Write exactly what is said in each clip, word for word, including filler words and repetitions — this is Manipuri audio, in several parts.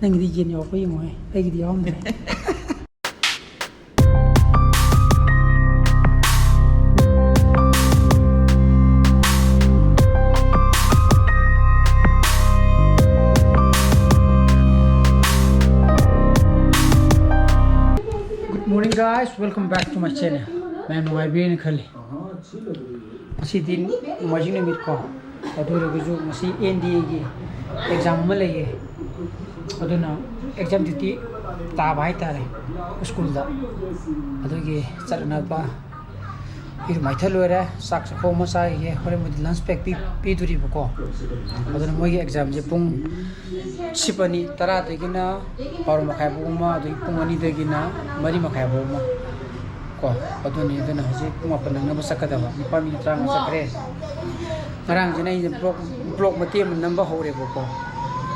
ꯅꯪꯒꯤꯗꯤ ꯌꯦꯟ ꯌꯥꯎꯔꯛꯄ ꯌꯦꯡꯉꯣꯍꯦ, ꯑꯩꯒꯤꯗꯤ ꯌꯥꯎꯔꯝꯗ꯭ꯔꯦ꯫ Good morning, guys. Welcome back to my channel. ꯃꯌꯥꯝ ꯅꯨꯡꯉꯥꯏꯕꯤꯔꯦꯅ ꯈꯜꯂꯤ꯫ ꯉꯁꯤꯗꯤ ꯅꯣꯡꯃꯥꯏꯖꯤꯡ ꯅꯨꯃꯤꯠꯀꯣ, ꯑꯗꯨ ꯑꯣꯏꯔꯒꯁꯨ ꯉꯁꯤ ꯑꯦꯟ ꯗꯤ ꯑꯦꯒꯤ ꯑꯦꯛꯖꯥꯝ ꯑꯃ ꯂꯩꯌꯦ꯫ ꯑꯗꯨꯅ ꯑꯦꯛꯖꯥꯝ ꯗ꯭ꯌꯨꯇꯤ ꯇꯥꯕ ꯍꯥꯏꯇꯥꯔꯦ ꯁ꯭ꯀꯨꯜꯗ꯫ ꯑꯗꯨꯒꯤ ꯆꯠꯅꯕ ꯏꯔꯨ ꯃꯥꯏꯊ ꯂꯣꯏꯔꯦ, ꯆꯥꯛ ꯆꯥꯛꯈꯣꯝ ꯑꯃ ꯆꯥꯈꯤꯒꯦ꯫ ꯍꯣꯔꯦꯟꯕꯨꯗꯤ ꯂꯟꯁ ꯕ꯭ꯔꯦꯛ ꯄꯤ-, ꯄꯤꯗꯣꯔꯤꯕꯀꯣ꯫ ꯑꯗꯨꯅ ꯃꯣꯏꯒꯤ ꯑꯦꯛꯖꯥꯝꯁꯦ ꯄꯨꯡ ꯁꯤꯞ ꯑꯅꯤ, ꯇꯔꯥꯗꯒꯤꯅ ꯕꯥꯔꯣ ꯃꯈꯥꯏ ꯐꯥꯎ ꯑꯃ, ꯑꯗꯒꯤ ꯄꯨꯡ ꯑꯅꯤꯗꯒꯤꯅ ꯃꯔꯤ ꯃꯈꯥꯏ ꯐꯥꯎ ꯑꯃ ꯀꯣ꯫ ꯑꯗꯨꯅꯤ, ꯑꯗꯨꯅ ꯍꯧꯖꯤꯛ ꯄꯨꯡ ꯃꯥꯄꯟ ꯅꯪꯅꯕ ꯆꯠꯀꯗꯕ꯫ ꯅꯨꯄꯥ ꯃꯤ ꯇꯔꯥꯃꯉꯥ ꯆꯠꯈ꯭ꯔꯦ꯫ ꯉꯔꯥꯡꯁꯤꯅ ꯑꯩꯅ ꯕ꯭ꯂꯣꯛ, ꯕ꯭ꯂꯣꯛ ꯃꯇꯦꯛ ꯑꯃ ꯅꯝꯕ ꯍꯧꯔꯦꯕꯀꯣ꯫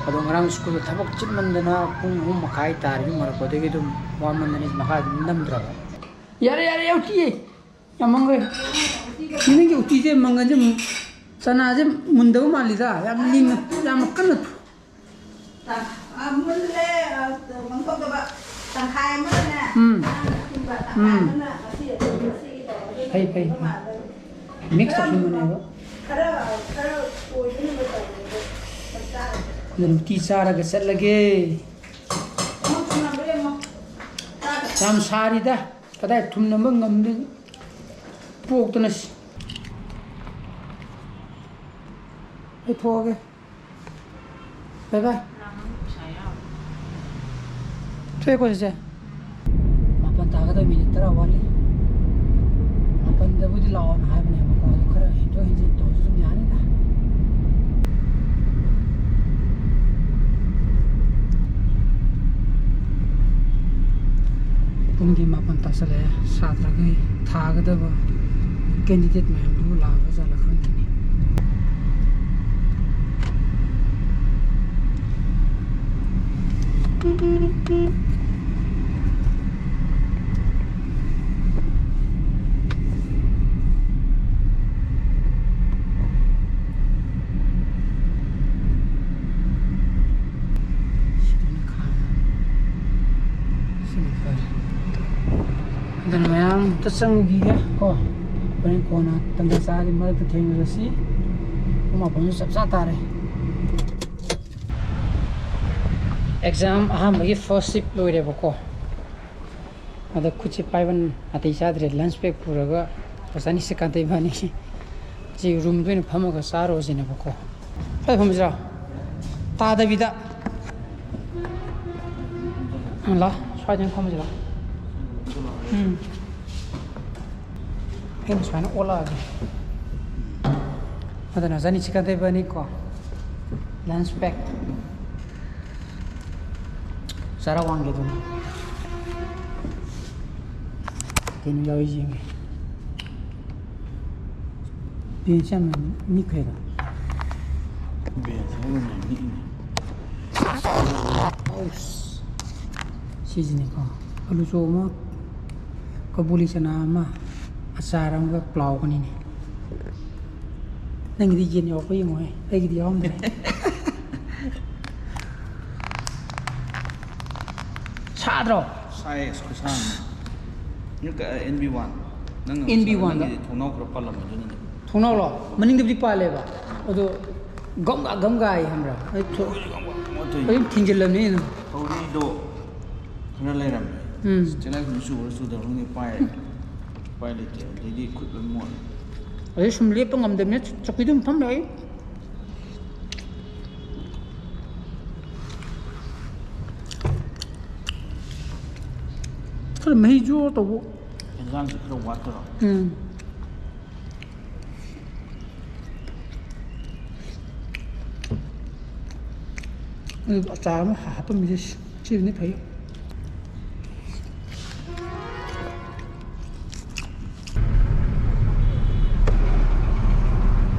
ꯑꯗꯣ ꯉꯔꯥꯡ ꯁ꯭ꯀꯨꯜꯗ ꯊꯕꯛ ꯆꯤꯟꯃꯟꯗꯅ ꯄꯨꯡ ꯑꯍꯨꯝ ꯃꯈꯥꯏ ꯇꯥꯔꯦ ꯌꯨꯝ ꯍꯜꯂꯛꯄꯗꯒꯤ꯫ ꯑꯗꯨꯝ ꯋꯥꯃꯟꯗꯅ ꯃꯈꯥ ꯑꯗꯨꯝ ꯅꯝꯗ꯭ꯔꯕ꯫ ꯌꯥꯔꯦ, ꯌꯥꯔꯦ, ꯌꯥꯎꯇꯤꯌꯦ꯫ ꯌꯥꯝ ꯃꯪꯈ꯭ꯔꯦ꯫ ꯅꯪꯒꯤ ꯎꯇꯤꯁꯦ ꯃꯪꯒꯟꯁꯦ ꯑꯃꯨꯛ, ꯆꯅꯥꯁꯦ ꯃꯨꯟꯗꯕ ꯃꯥꯜꯂꯤꯗ꯫ ꯌꯥꯝ ꯂꯤꯡꯅ, ꯌꯥꯝ ꯀꯟꯅ꯫ ꯇꯪ-, ꯑ, ꯃꯨꯜꯂꯦ, ꯑ, ꯃꯪꯊꯣꯛꯇꯕ꯫ ꯇꯪꯈꯥꯏ ꯑꯃꯅꯅꯦ, ꯎꯝ꯫ ꯉꯥ ꯑꯊꯨꯝꯕ, ꯇꯪꯈꯥꯏ ꯎꯝ꯫ ꯑꯃꯅ ꯉꯁꯤ, ꯉꯁꯤꯒꯤ ꯇꯧꯔꯒ ꯐꯩ, ꯐꯩ, ꯐꯩ꯫ ꯃꯤꯛꯁ ꯇꯧꯁꯤꯟꯕꯅꯦꯕ꯫ ꯈꯔ, ꯈꯔ ꯇꯣꯏꯗꯅꯕ ꯇꯧꯕꯅꯦ, ꯑꯗꯣ ꯆꯞ ꯆꯥꯔꯦ꯫ ꯑꯗꯨꯅ ꯎꯇꯤ ꯆꯥꯔꯒ ꯆꯠꯂꯒꯦ꯫ ꯌꯥꯝ ꯁꯥꯔꯤꯗ꯫ ꯀꯗꯥꯏ ꯊꯨꯝꯅꯕ ꯉꯝꯗꯣꯏꯅꯣ? ꯄꯣꯛꯇꯅ ꯁꯤ-, ꯑꯩ ꯊꯣꯛꯑꯒꯦ꯫ ꯕꯥꯏ ꯕꯥꯏ꯫ ꯊꯣꯛꯑꯦꯀꯣ ꯁꯤꯁꯦ? ꯃꯥꯄꯟ ꯇꯥꯒꯗꯕ ꯃꯤꯅꯤꯠ ꯇꯔꯥ ꯋꯥꯠꯂꯤ꯫ ꯃꯥꯄꯟꯗꯕꯨꯗꯤ ꯂꯥꯛꯑꯣꯅ ꯍꯥꯏꯕꯅꯦꯕꯀꯣ, ꯑꯗꯨ ꯈꯔ ꯍꯦꯟꯗꯣꯛ ꯍꯦꯟꯖꯤꯟ ꯇꯧꯔꯁꯨ ꯑꯗꯨꯝ ꯌꯥꯅꯤꯗ꯫ ꯄꯨꯡꯗꯤ ꯃꯥꯄꯟ ꯇꯥꯁꯜꯂꯛꯑꯦ꯫ ꯁꯥꯇ꯭ꯔꯈꯩ ꯊꯥꯒꯗꯕ ꯀꯦꯟꯗꯤꯗꯦꯠ ꯃꯌꯥꯝꯗꯨꯕꯨ ꯂꯥꯛꯑꯕ ꯖꯥꯠꯂ ꯈꯪꯗꯦꯅꯦ꯫ ꯑꯝꯇ ꯆꯪꯈꯤꯒꯦ ꯀꯣ, ꯍꯣꯔꯦꯟ ꯀꯣꯟꯅ ꯇꯟꯖꯥ ꯆꯥꯔꯗꯤ ꯃꯔꯛꯇ ꯊꯦꯡꯅꯔꯁꯤ꯫ ꯄꯨꯡ ꯃꯥꯄꯟꯁꯨ ꯆꯞ ꯆꯥ ꯇꯥꯔꯦ꯫ ꯑꯦꯛꯖꯥꯝ ꯑꯍꯥꯟꯕꯒꯤ ꯐꯥꯔꯁ ꯁꯤꯞ ꯂꯣꯏꯔꯦꯕꯀꯣ꯫ ꯑꯗ ꯈꯨꯠꯁꯦ ꯄꯥꯏꯕ ꯅꯥꯇꯩ ꯆꯥꯗ꯭ꯔꯦ꯫ ꯂꯟꯁ ꯕ꯭ꯔꯦꯛ ꯄꯨꯔꯒ ꯑꯣꯖꯥ ꯅꯤꯁꯤꯀꯥꯟꯇ ꯏꯕꯥꯅꯤ ꯁꯤ ꯔꯨꯝꯗ ꯑꯣꯏꯅ ꯐꯝꯃꯒ ꯆꯥꯔꯨꯔꯁꯤꯅꯦꯕꯀꯣ꯫ ꯁ꯭ꯋꯥꯏꯗ ꯐꯝꯁꯤꯔꯣ? ꯇꯥꯗꯕꯤꯗ꯫ ꯎꯝ, ꯂꯥꯎ, ꯁ꯭ꯋꯥꯏꯗ ꯑꯣꯏꯅ ꯐꯝꯁꯤ ꯂꯥꯎ꯫ ꯎꯝ꯫ ꯑꯩꯅ ꯁꯨꯃꯥꯏꯅ ꯑꯣꯜꯂꯛꯑꯒꯦ꯫ ꯑꯗꯨꯅ ꯑꯣꯖꯥ ꯅꯤꯁꯤꯀꯥꯟꯇ ꯏꯕꯥꯅꯤꯀꯣ, ꯂꯟꯁ ꯕ꯭ꯔꯦꯛ꯫ ꯆꯔꯥ ꯋꯥꯟꯒꯦ ꯑꯗꯨꯅ꯫ ꯀꯩꯅꯣ ꯌꯥꯎꯔꯤꯁꯤ ꯌꯦꯡꯒꯦ꯫ ꯕꯦꯟꯁ ꯌꯥꯝ ꯅꯤꯛꯈ꯭ꯔꯦꯗ꯫ ꯕꯦꯟꯁ ꯍꯥꯏꯕ ꯌꯥꯝ ꯅꯤꯛꯏꯅꯦ꯫ ꯑꯧꯁ꯫ ꯁꯤꯁꯤꯅꯦꯀꯣ꯫ ꯑꯂꯨ ꯆꯣꯞ ꯑꯃ, ꯀꯕꯣꯂꯤ ꯆꯅꯥ ꯑꯃ, ꯑꯆꯥꯔ ꯑꯃꯒ ꯄ꯭ꯂꯥꯎꯒꯅꯤꯅꯦ꯫ ꯅꯪꯒꯤꯗꯤ ꯌꯦꯟ ꯌꯥꯎꯔꯛꯄ ꯌꯦꯡꯉꯣꯍꯦ, ꯑꯩꯒꯤꯗꯤ ꯌꯥꯎꯔꯝꯗ꯭ꯔꯦ꯫ ꯁꯥꯗ꯭ꯔꯣ? ꯁꯥꯏ, ꯑꯁ, ꯈꯨꯁꯥ ꯑꯃ꯫ ꯅꯪ ꯀ-, ꯑꯦꯟ ꯕꯤ ꯋꯥꯟ꯫ ꯅꯪ ꯑꯦꯟ ꯕꯤ ꯋꯥꯟꯗ꯫ ꯅꯪꯒꯤꯗꯤ ꯊꯣꯡꯅꯥꯎ ꯈꯔ ꯄꯥꯜꯂꯝꯃꯦ, ꯑꯗꯨꯅꯅꯦ꯫ ꯊꯣꯡꯅꯥꯎꯂꯣ? ꯃꯅꯤꯡꯗꯕꯨꯗꯤ ꯄꯥꯜꯂꯦꯕ, ꯑꯗꯣ ꯒꯝꯒꯥ ꯒꯝꯒꯥ ꯍꯥꯏ ꯈꯪꯕ꯭ꯔꯥ? ꯑꯩ ꯊꯣ-, ꯊꯧꯔꯤꯗꯣ ꯒꯝꯒꯥ ꯒꯝꯒꯥ ꯇꯧꯏꯅꯦ꯫ ꯑꯩ ꯊꯤꯡꯖꯤꯜꯂꯝꯃꯦ ꯑꯩꯅ꯫ ꯊꯧꯔꯤꯗꯣ ꯈꯔ ꯂꯩꯔꯝꯃꯦ꯫ ꯎꯝ꯫ ꯇꯤꯜꯍꯥꯏꯈꯨꯝꯕꯤ ꯆꯨꯕ꯭ꯔꯥ ꯆꯨꯗꯕ꯭ꯔꯥ ꯈꯪꯗꯦ, ꯄꯥꯏ-, ꯎꯄꯥꯏ ꯂꯩꯇꯦ꯫ ꯑꯗꯩꯗꯤ ꯈꯨꯠ ꯂꯣꯏ ꯃꯣꯠꯂꯦ꯫ ꯑꯗꯩ ꯁꯨꯝ ꯂꯦꯞꯄ ꯉꯝꯗꯕꯅꯤꯅ ꯆꯧꯀ꯭ꯔꯤꯗ ꯑꯗꯨꯝ ꯐꯝ ꯂꯩ꯫ ꯈꯔ ꯃꯍꯤ ꯖꯣꯔ ꯇꯧꯕ꯫ ꯏꯟꯖꯥꯡꯁꯦ ꯈꯔ ꯋꯥꯠꯇꯔꯣ? ꯎꯝ꯫ ꯑꯗꯨ ꯑꯆꯥꯔ ꯑꯃ ꯍꯥꯞꯄꯝꯃꯤꯁꯦ ꯁꯤꯅꯗꯤ ꯐꯩ꯫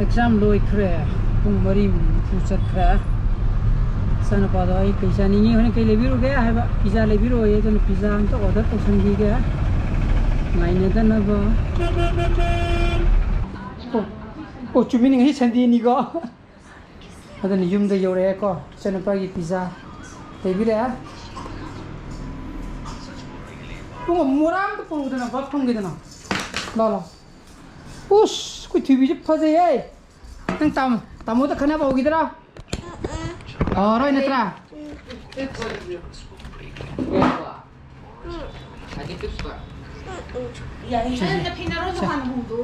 ꯑꯦꯛꯖꯥꯝ ꯂꯣꯏꯈ꯭ꯔꯦ꯫ ꯄꯨꯡ ꯃꯔꯤ ꯃꯤꯅꯤꯠ ꯅꯤꯐꯨ ꯆꯠꯈ꯭ꯔꯦ꯫ ꯏꯆꯥꯅꯨꯄꯥꯗꯣ ꯑꯩ ꯀꯩ ꯆꯥꯅꯤꯡꯉꯤ, ꯍꯣꯔꯦꯟ ꯀꯩ ꯂꯩꯕꯤꯔꯨꯒꯦ ꯍꯥꯏꯕ꯫ ꯄꯤꯖꯥ ꯂꯩꯕꯤꯔꯛꯑꯣꯌꯦ, ꯑꯗꯨꯅ ꯄꯤꯖꯥ ꯑꯝꯇ ꯑꯣꯔꯗꯔ ꯇꯧꯁꯟꯈꯤꯒꯦ ꯉꯥꯏꯅꯗꯅꯕ꯫ ꯑꯣ, ꯑꯣ, ꯆꯨꯝꯃꯤꯅꯦ, ꯉꯁꯤ ꯁꯟꯗꯦꯅꯤꯀꯣ꯫ ꯑꯗꯨꯅ ꯌꯨꯝꯗ ꯌꯧꯔꯛꯑꯦꯀꯣ, ꯏꯆꯥꯅꯨꯄꯥꯒꯤ ꯄꯤꯖꯥ ꯂꯩꯕꯤꯔꯛꯑꯦ꯫ ꯃꯣꯔꯥ ꯑꯝꯇ ꯄꯨꯔꯛꯎꯗꯅ, ꯕꯞ ꯊꯝꯒꯦꯗꯅ꯫ ꯂꯥ, ꯂꯥ꯫ ꯎꯁ, ꯑꯩꯈꯣꯏ ꯊꯣꯏꯕꯤꯁꯦ ꯐꯖꯩꯍꯦ꯫ ꯅꯪ ꯇꯥꯃꯣ, ꯇꯥꯃꯣꯗ ꯈꯠꯅꯕ ꯍꯧꯈꯤꯗ꯭ꯔꯥ? ꯇꯧꯔꯔꯣꯏ ꯅꯠꯇ꯭ꯔꯥ?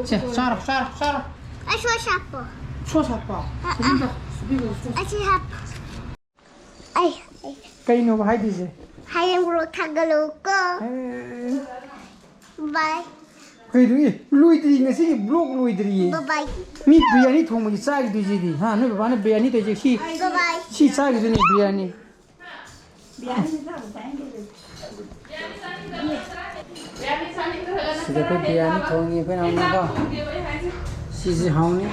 ꯁꯦ, ꯆꯥꯔꯣ, ꯆꯥꯔꯣ, ꯆꯥꯔꯣ꯫ ꯑꯩ ꯁꯣꯁ ꯍꯥꯞꯄꯣ꯫ ꯁꯣꯁ ꯍꯥꯞꯄꯣ? ꯑꯥ, ꯑꯥ꯫ ꯁꯤꯕꯤꯒ, ꯁꯤꯕꯤꯒ ꯁꯣꯁ꯫ ꯑꯩ ꯁꯤ ꯍꯥꯞꯄꯣ꯫ ꯑꯩ, ꯑꯩ꯫ ꯀꯩꯅꯣꯕ ꯍꯥꯏꯗꯣꯏꯁꯦ? ꯍꯌꯦꯡ ꯃꯣꯔꯣꯛ ꯊꯥꯡꯒꯠꯂꯛꯎꯀꯣ꯫ ꯑꯦ꯫ ꯕꯥꯏ꯫ ꯀꯩꯅꯣ? ꯑꯦ, ꯂꯣꯏꯗ꯭ꯔꯤ, ꯉꯁꯤꯒꯤ ꯕ꯭ꯂꯣꯛ ꯂꯣꯏꯗ꯭ꯔꯤꯌꯦ꯫ ꯕꯥꯏ ꯕꯥꯏ꯫ ꯃꯤ ꯕꯤꯔꯌꯥꯅꯤ ꯊꯣꯡꯕꯒꯤ ꯆꯥꯈꯤꯗꯣꯏꯁꯤꯗꯤ, ꯍꯥ? ꯅꯣꯏ ꯕꯕꯥꯅ ꯕꯤꯔꯌꯥꯅꯤ ꯇꯧꯔꯤꯁꯦ ꯁꯤ, ꯕꯥꯏ ꯕꯥꯏ꯫ ꯁꯤ ꯆꯥꯈꯤꯗꯣꯏꯅꯤ ꯕꯤꯔꯌꯥꯅꯤ꯫ ꯁꯤꯗ ꯑꯩꯈꯣꯏ ꯕꯤꯔꯌꯥꯅꯤ ꯊꯣꯡꯉꯤ ꯑꯩꯈꯣꯏ ꯅꯥꯎꯅꯀꯣ꯫ ꯁꯤꯁꯤ ꯍꯥꯎꯅꯤ꯫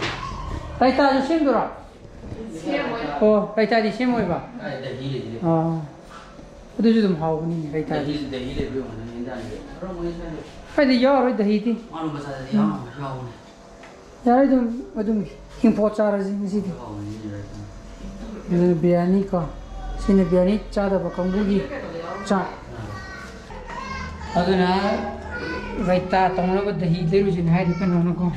ꯔꯥꯏꯇꯥꯁꯨ ꯁꯦꯝꯗꯣꯏꯔꯣ? ꯑꯣ, ꯔꯥꯏꯇꯥꯗꯤ ꯁꯦꯝꯃꯣꯏꯕ? ꯑꯥ꯫ ꯑꯗꯨꯁꯨ ꯑꯗꯨꯝ ꯍꯥꯎꯕꯅꯤꯅꯦ, ꯔꯥꯏꯇꯥꯗꯤ꯫ ꯗꯍꯤ, ꯗꯍꯤ ꯂꯩꯕ꯭ꯔꯥ ꯌꯦꯡꯉꯣꯅꯦ, ꯌꯦꯟꯖꯥꯡꯁꯦ꯫ ꯈꯔ ꯃꯣꯏ ꯁ꯭ꯋꯥꯏꯗ ꯀꯥꯏꯗꯤ ꯌꯥꯎꯔꯣꯏ ꯗꯍꯤꯗꯤ꯫ ꯃꯥꯅ ꯃꯆꯥꯗꯗꯤ ꯎꯝ꯫ ꯌꯥꯎꯔꯝꯃꯣꯏ, ꯌꯥꯎꯕꯅꯦ꯫ ꯌꯥꯔꯦ, ꯑꯗꯨꯝ, ꯑꯗꯨꯝ ꯍꯤꯡꯐꯣꯠ ꯆꯥꯔꯁꯤ ꯉꯁꯤꯗꯤ꯫ ꯌꯥꯎꯕꯅꯦ, ꯌꯥꯔꯦ꯫ ꯑꯗꯨꯅ ꯕꯤꯔꯌꯥꯅꯤ ꯀꯣ꯫ ꯁꯤꯅ ꯕꯤꯔꯌꯥꯅꯤ ꯆꯥꯗꯕ ꯀꯥꯡꯕꯨꯒꯤ ꯆꯥꯛ꯫ ꯑꯗꯨꯅ ꯔꯥꯏꯇꯥ ꯇꯧꯅꯕ ꯗꯍꯤ ꯂꯩꯔꯨꯁꯤꯅ ꯍꯥꯏꯔꯤ ꯀꯩꯅꯣꯅꯀꯣ꯫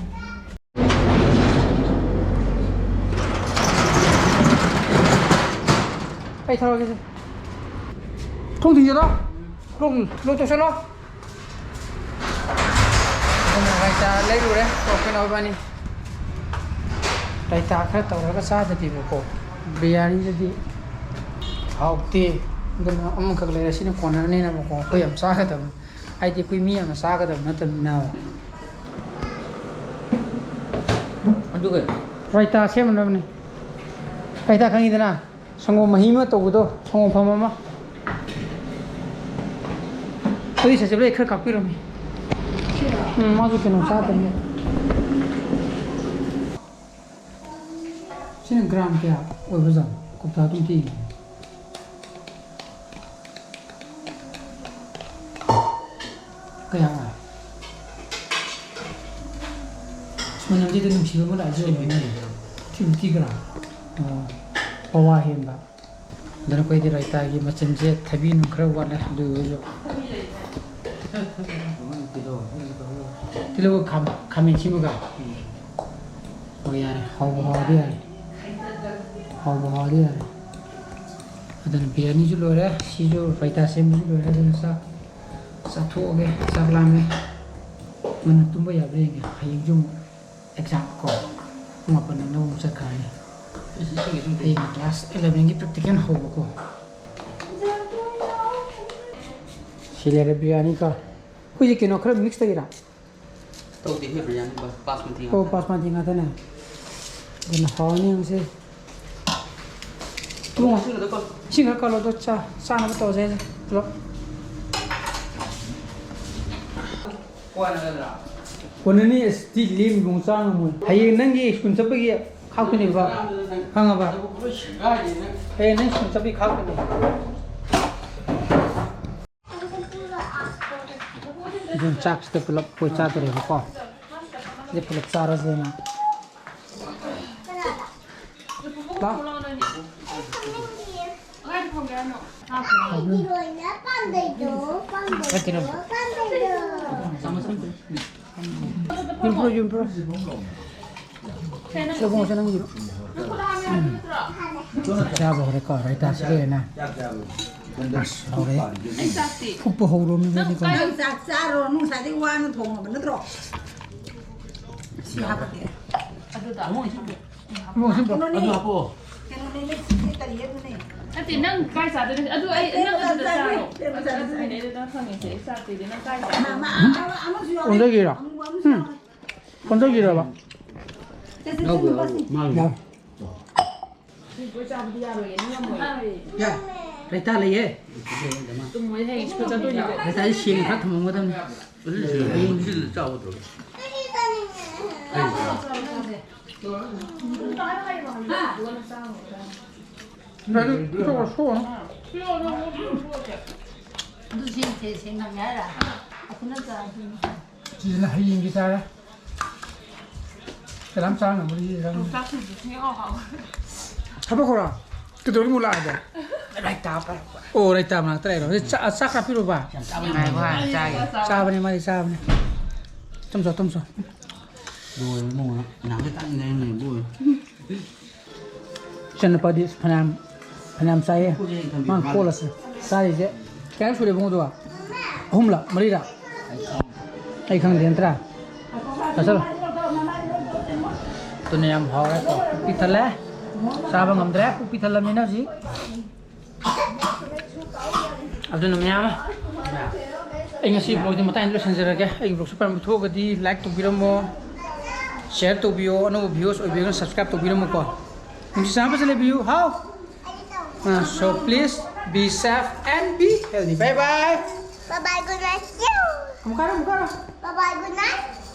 ꯑꯩ ꯊꯧꯔꯒꯦꯁꯦ꯫ ꯊꯣꯡ ꯊꯤꯡꯖꯤꯜꯂꯣ꯫ ꯂꯣꯛ, ꯂꯣꯛ ꯇꯧꯁꯜꯂꯣ꯫ ꯑꯗꯨꯅ ꯔꯥꯏꯇꯥ ꯂꯩꯔꯨꯔꯦ, ꯀꯣ, ꯑꯩꯈꯣꯏ ꯏꯅꯥꯎ ꯏꯕꯥꯅꯤ꯫ ꯔꯥꯏꯇꯥ ꯈꯔ ꯇꯧꯔꯒ ꯆꯥꯗꯕꯤꯕꯀꯣ꯫ ꯕꯤꯔꯌꯥꯅꯤꯗꯗꯤ ꯍꯥꯎꯇꯦ꯫ ꯑꯗꯨꯅ ꯑꯃꯈꯛ ꯂꯩꯔꯦ, ꯁꯤꯅ ꯀꯣꯟꯅꯔꯅꯤꯅꯕꯀꯣ꯫ ꯑꯩꯈꯣꯏ ꯌꯥꯝ ꯆꯥꯒꯗꯕꯅꯤ꯫ ꯍꯥꯏꯗꯤ ꯑꯩꯈꯣꯏ ꯃꯤ ꯌꯥꯝꯅ ꯆꯥꯒꯗꯕ ꯅꯠꯇꯕꯅꯤꯅ꯫ ꯑꯗꯨꯒ ꯔꯥꯏꯇꯥ ꯁꯦꯝꯅꯕꯅꯤ꯫ ꯔꯥꯏꯇꯥ ꯈꯪꯉꯤꯗꯅ? ꯁꯪꯒꯣꯝ ꯃꯍꯤ ꯑꯃ ꯇꯧꯕꯗꯣ, ꯁꯪꯒꯣꯝ ꯐꯝ ꯑꯃ꯫ ꯑꯗꯨꯗꯤ ꯁꯆꯦꯕꯂꯦ ꯈꯔ ꯀꯥꯞꯄꯤꯔꯝꯃꯤ꯫ ꯎꯝ, ꯃꯥꯁꯨ ꯀꯩꯅꯣ ꯆꯥꯗꯕꯅꯤ꯫ ꯁꯤꯅ ꯒ꯭ꯔꯥꯝ ꯀꯌꯥ ꯑꯣꯏꯕꯖꯥꯠꯅꯣ? ꯀꯧꯇꯥ ꯑꯗꯨꯝ ꯇꯦꯡꯉꯤ꯫ ꯀꯌꯥ ꯑꯣꯏ? ꯑꯁ, ꯃꯅꯝꯁꯤꯗ ꯅꯨꯡꯁꯤꯕ ꯑꯃ ꯂꯥꯛꯑꯦ꯫ ꯁꯤ ꯐꯤꯐꯇꯤ ꯒ꯭ꯔꯥꯝ꯫ ꯑꯣ, ꯄꯋꯥ ꯍꯦꯟꯕ꯫ ꯑꯗꯨꯅ ꯑꯩꯈꯣꯏꯗꯤ ꯔꯥꯏꯇꯥꯒꯤ ꯃꯆꯜꯁꯦ ꯊꯕꯤ ꯅꯨꯡ ꯈꯔ ꯋꯥꯠꯂꯦ, ꯑꯗꯨ ꯑꯣꯏꯔꯁꯨ ꯇꯤꯜꯍꯧꯒ ꯈꯥ-, ꯈꯥꯃꯦꯟ ꯑꯁꯤꯟꯕꯒ꯫ ꯍꯣꯏ, ꯌꯥꯔꯦ꯫ ꯍꯥꯎꯕꯨ ꯍꯥꯎꯔꯗꯤ ꯌꯥꯔꯦ꯫ ꯍꯥꯎꯕꯨ ꯍꯥꯎꯔꯗꯤ ꯌꯥꯔꯦ꯫ ꯑꯗꯨꯅ ꯕꯤꯔꯌꯥꯅꯤꯁꯨ ꯂꯣꯏꯔꯦ꯫ ꯁꯤꯁꯨ ꯔꯥꯏꯇꯥ ꯁꯦꯝꯕꯁꯨ ꯂꯣꯏꯔꯦ꯫ ꯑꯗꯨꯅ ꯆꯥꯛ ꯆꯥꯊꯣꯛꯑꯒꯦ꯫ ꯆꯥꯛ ꯂꯥꯝꯃꯦ꯫ ꯉꯟꯅ ꯇꯨꯝꯕ ꯌꯥꯕ꯭ꯔꯥ ꯌꯦꯡꯒꯦ꯫ ꯍꯌꯦꯡꯁꯨ ꯑꯃꯨꯛ ꯑꯦꯛꯖꯥꯝ ꯀꯣ꯫ ꯄꯨꯡ ꯃꯥꯄꯟ ꯅꯪꯅꯕ ꯑꯃꯨꯛ ꯆꯠꯈ꯭ꯔꯅꯤ꯫ ꯍꯌꯦꯡ ꯀ꯭ꯂꯥꯁ ꯑꯦꯂꯚꯦꯟꯒꯤ ꯄ꯭ꯔꯦꯛꯇꯤꯀꯦꯜ ꯍꯧꯕꯀꯣ꯫ ꯁꯤ ꯂꯩꯔꯦ ꯕꯤꯔꯌꯥꯅꯤ ꯀꯣ꯫ ꯑꯩꯈꯣꯏꯁꯦ ꯀꯩꯅꯣ ꯈꯔ ꯃꯤꯛꯁ ꯇꯧꯒꯦꯔꯥ? ꯇꯧꯗꯦ, ꯑꯩꯈꯣꯏ ꯕꯤꯔꯌꯥꯅꯤ ꯕꯥꯁꯃꯇꯤ ꯑꯣ, ꯉꯥꯛꯇꯅꯦ꯫ ꯕꯥꯁꯃꯇꯤ ꯉꯥꯛꯇꯅꯦ꯫ ꯑꯗꯨꯅ ꯍꯥꯎꯅꯤ ꯌꯦꯡꯉꯨꯁꯦ꯫ ꯏꯕꯨꯡꯉꯣ, ꯏꯁꯤꯡ ꯈꯔ ꯀꯜꯂꯣ꯫ ꯏꯁꯤꯡ ꯈꯔ ꯀꯜꯂꯣ, ꯑꯗꯣ ꯆꯥ-, ꯆꯥꯅꯕ ꯇꯧꯁꯦ ꯄꯨꯂꯞ꯫ ꯀꯣꯟꯅꯅꯤ, ꯑꯁ, ꯇꯤ ꯂꯦꯝꯃꯤꯕꯨꯡ ꯆꯥ ꯉꯝꯃꯣꯏ꯫ ꯍꯌꯦꯡ ꯅꯪꯒꯤ ꯁ꯭ꯀꯨꯜ ꯆꯠꯄꯒꯤ ꯈꯥꯛꯇꯣꯏꯅꯦꯕ꯫ ꯈꯪꯉꯕ? ꯍꯌꯦꯡ ꯅꯪ ꯁ꯭ꯀꯨꯜ ꯆꯠꯄꯒꯤ ꯈꯥꯛꯇꯣꯏꯅꯦ꯫ ꯑꯗꯨꯝ ꯆꯥꯛꯁꯤꯗ ꯄꯨꯂꯞ ꯑꯩꯈꯣꯏ ꯆꯥꯗꯣꯔꯦꯕꯀꯣ꯫ ꯁꯤꯗ ꯄꯨꯂꯞ ꯆꯥꯔꯁꯦꯅ꯫ ꯂꯥꯎ꯫ ꯌꯨꯝ ꯄꯨꯔꯣ, ꯌꯨꯝ ꯄꯨꯔꯣ꯫ ꯁꯦ, ꯏꯕꯨꯡꯉꯣ, ꯁꯦ, ꯅꯪꯒꯤꯗꯣ꯫ ꯆꯥꯕ ꯍꯧꯔꯦꯀꯣ, ꯔꯥꯏꯇꯥꯁꯤ ꯂꯩꯔꯦꯅ꯫ ꯑꯁ, ꯍꯧꯔꯦ꯫ ꯐꯨꯛꯄ ꯍꯧꯔꯣ, ꯃꯤ ꯃꯣꯏꯗꯤꯀꯣ꯫ ꯅꯪ ꯆꯥꯛ ꯆꯥꯔꯣ, ꯅꯪ ꯉꯁꯥꯏꯗꯩ ꯋꯥꯅ ꯊꯣꯡꯉꯕ ꯅꯠꯇ꯭ꯔꯣ? ꯁꯤ ꯍꯥꯞꯄꯛꯀꯦ꯫ ꯏꯕꯨꯡꯉꯣ, ꯁꯤ ꯄꯨꯔꯛꯑꯣ꯫ ꯀꯩꯅꯣꯅꯦ꯫ ꯑꯗꯨ ꯍꯥꯞꯄꯛꯑꯣ꯫ ꯀꯩꯅꯣꯅꯦ, ꯁꯤ ꯀꯔꯤ ꯑꯗꯨꯅꯦ? ꯅꯠꯇꯦ, ꯅꯪ ꯀꯥꯏ ꯆꯥꯗꯣꯏꯅꯣ? ꯑꯗꯨ ꯑꯩ, ꯅꯪ ꯑꯗꯨꯗ ꯆꯥꯔꯣ꯫ ꯑꯗꯨ, ꯑꯗꯨꯒꯤꯅꯦ ꯑꯩꯅ ꯅꯪ ꯍꯪꯉꯤꯁꯦ, ꯑꯩ ꯆꯥꯛꯇꯨꯗꯤ ꯅꯪ ꯀꯥꯏ ꯆꯥꯗꯣꯏꯅꯣ? ꯃꯥ, ꯑꯃ, ꯑꯃ, ꯑꯃꯁꯨ ꯌꯥꯎꯔꯦ꯫ ꯑꯣꯟꯖꯒꯤꯔꯣ? ꯑꯃꯨꯕ ꯑꯃꯁꯨ ꯌꯥꯎꯔꯦ꯫ ꯀꯣꯟꯖꯒꯤꯔꯕ? ꯆꯠ, ꯆꯠ, ꯆꯠ, ꯆꯠ, ꯆꯠ꯫ ꯌꯥꯎ꯫ ꯌꯥ, ꯔꯥꯏꯇꯥ ꯂꯩꯌꯦ꯫ ꯔꯥꯏꯇꯥꯁꯦ ꯁꯦꯡꯅ ꯈꯔ ꯊꯝꯃꯝꯒꯗꯕꯅꯤ꯫ ꯍꯌꯦꯡ ꯁꯤꯜꯂ ꯆꯥꯎꯒꯗ꯭ꯔꯣ? ꯑꯗꯨ ꯁꯤ ꯁꯦ-, ꯁꯦꯡꯅꯒꯦ ꯍꯥꯏꯔ? ꯑꯩꯈꯣꯏꯅ ꯆꯥ-, ꯁꯤꯁꯤꯅ ꯍꯌꯦꯡꯒꯤ ꯆꯥꯔꯦ꯫ ꯀꯅꯥꯝ ꯆꯥ ꯉꯝꯃꯔꯣꯏ ꯁꯤꯗꯤ ꯈꯪꯉꯦ꯫ ꯌꯣꯡꯆꯥꯛ ꯁꯤꯡꯖꯨ ꯁꯨꯡꯍꯥꯎ ꯍꯥꯎꯔꯣꯏ꯫ ꯊꯕꯛ ꯈꯔ ꯀꯩꯗꯧꯔꯤ ꯑꯃꯨꯛ ꯂꯥꯛꯑꯒꯦ? ꯔꯥꯏꯇꯥ ꯄꯥꯏꯔꯛꯄ꯫ ꯑꯣ, ꯔꯥꯏꯇꯥ ꯃꯅꯥꯛꯇ ꯂꯩꯔꯣ꯫ ꯍꯧꯖꯤꯛ ꯆꯥ-, ꯆꯥꯛ ꯀꯥꯞꯄꯤꯔꯨꯕ? ꯌꯥꯝ ꯆꯥꯕ ꯉꯥꯏꯈꯣ, ꯍꯥꯟꯅ ꯆꯥꯒꯦ꯫ ꯆꯥꯕꯅꯦ, ꯃꯥꯗꯤ ꯆꯥꯕꯅꯦ꯫ ꯇꯨꯝꯖꯧ, ꯇꯨꯝꯖꯧ꯫ ꯂꯣꯏꯔꯦ ꯏꯕꯨꯡꯉꯣ꯫ ꯅꯍꯥꯟꯒꯩ ꯇꯥꯛꯏꯉꯩ ꯂꯩꯕ ꯑꯣꯏ꯫ ꯏꯆꯟꯅꯨꯄꯥꯗꯤ ꯐꯅꯌꯥꯝ ꯐꯅꯌꯥꯝ ꯆꯥꯏꯌꯦ꯫ ꯃꯥꯅ ꯀꯣꯜꯂꯁꯦ ꯆꯥꯔꯤꯁꯦ꯫ ꯀꯌꯥꯔꯛ ꯁꯨꯔꯦ ꯏꯕꯨꯡꯉꯣ ꯑꯗꯨꯒ? ꯑꯍꯨꯝꯂ ꯃꯔꯤꯔ? ꯑꯩ ꯈꯪꯗꯦ, ꯅꯠꯇ꯭ꯔꯥ? ꯆꯥꯁꯜꯂꯣ꯫ ꯑꯗꯨꯅ ꯌꯥꯝ ꯍꯥꯎꯔꯦ꯫ ꯄꯨꯛ ꯄꯤꯛ ꯊꯜꯂꯦ꯫ ꯆꯥꯕ ꯉꯝꯗ꯭ꯔꯦ꯫ ꯄꯨꯛ ꯄꯤꯛ ꯊꯜꯂꯕꯅꯤꯅ ꯍꯧꯖꯤꯛ꯫ ꯑꯗꯨꯅ ꯃꯌꯥꯝ ꯑꯃ ꯑꯩ ꯉꯁꯤ vlogꯗꯤ ꯃꯇꯥꯡꯗ ꯂꯣꯏꯁꯤꯟꯖꯔꯒꯦ꯫ ꯑꯩꯒꯤ vlogꯁꯨ ꯄꯥꯝꯕ ꯊꯣꯛꯑꯒꯗꯤ like ꯇꯧꯕꯤꯔꯝꯃꯣ, share ꯇꯧꯕꯤꯌꯣ, ꯑꯅꯧꯕ viewers ꯑꯣꯏꯕꯤꯔꯒꯅ subscribe ꯇꯧꯕꯤꯔꯝꯃꯨꯀꯣ꯫ ꯅꯨꯡꯁꯤ ꯆꯥꯟꯅꯕꯁꯦ ꯂꯩꯕꯤꯌꯨ ꯍꯥꯎ꯫ Uh, so please be safe and be healthy. Bye bye. Bye bye, good night. You. ꯑꯃꯨꯛ ꯀꯥꯔꯣ, ꯑꯃꯨꯛ ꯀꯥꯔꯣ꯫ Bye bye, good night.